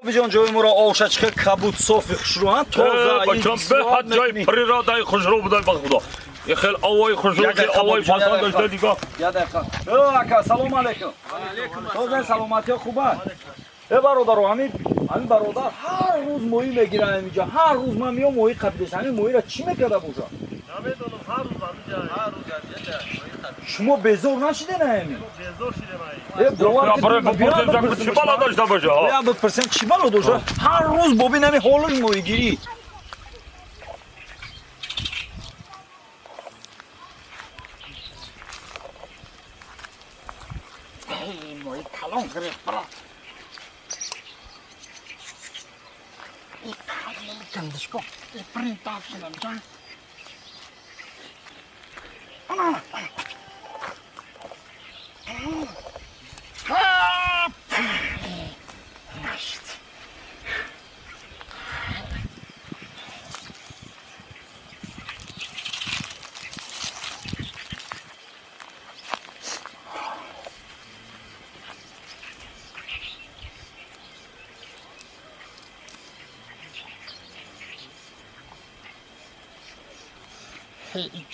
Биҷон, ҷои моро овшачка кабуд, софи хушрӯ, тоза. Бачам, беҳад ҷои природаи хушрӯ будай, ба худо. Хел овои хушрӯ, овои фасон дошта дигар. Я дақиқа. Э, ака, салом алейкум. Тоза, саломатиё хуба? Э, бародаро, ҳамин бародар ҳар рӯз моҳӣ мегирам инҷа. Ҳар рӯз ман меом, моҳӣ қабилес. Ҳамин моҳиро чӣ мекарда бошад? Намедонам, ҳар рӯз ҳаминҷа. Ҳар рӯз ҳаминҷа. Шумо безор нашиден ҳамин? Безор шидем. Э, бовар чӣ бало дошта боша? Я бипурсем, чӣ бало дошта? Ҳар рӯз бобин ҳамин ҳолаш моҳигирӣ. Моҳи калон гирифт, брат. Гандишко, принтав шудам ҷан. Нашид.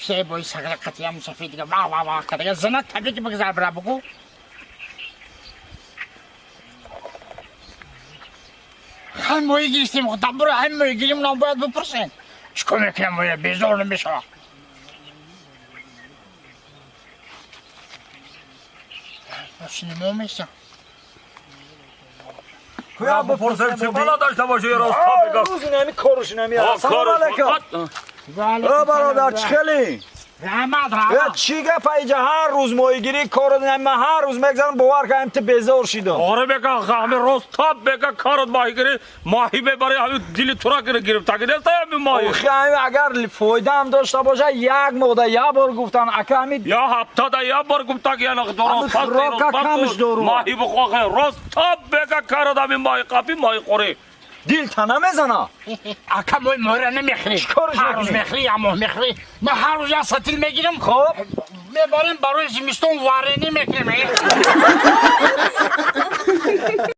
Се бои сагра қатия мусафир дига ва ва ва кадага зана табрики бигзар, бира, бугу. Ҳам моҳӣ гирифтем, дабура ҳам моҳӣ гирим, нам бояд бипурсем, чӣ кор мекунем моя, безор намешава. Синемо меса. Бипурсем, чӣ бало дошта боша, рост бигӯ. Рӯз инами корш инами. Салом алейкум. Э, бародар, чӣ хелӣ? Раҳмат, раҳмат. Э, чӣ гапа иҷа? Ҳар рӯз моҳигирӣ корот, ман ҳар рӯз мегзарам, бовар кардам, ту безор шидам. Оре, бека, ҳами рост тап бека, корот моҳигирӣ, моҳӣ мебарӣ, ҳами дили тура гирифтагӣ нест ҳами моҳӣ. Охи, ҳами агар фоидаам дошта боша, як моҳда як бор гуфтан, ака, ҳами я ҳафтада як бор гуфтагӣ, яна рост хӯрока камш дору. Моҳӣ бихоҳе, рост тап бека, корот ҳами моҳӣ қапи, моҳӣ хӯрӣ. Дил та намезана. Ака, мои моҳира намехӯрӣ. Ҳар рӯз мехӯрӣ, як моҳ мехӯрӣ. Ман ҳар рӯз як сатил мегирам. Хоб. Мебарем, барои зимистон варенӣ мекунем.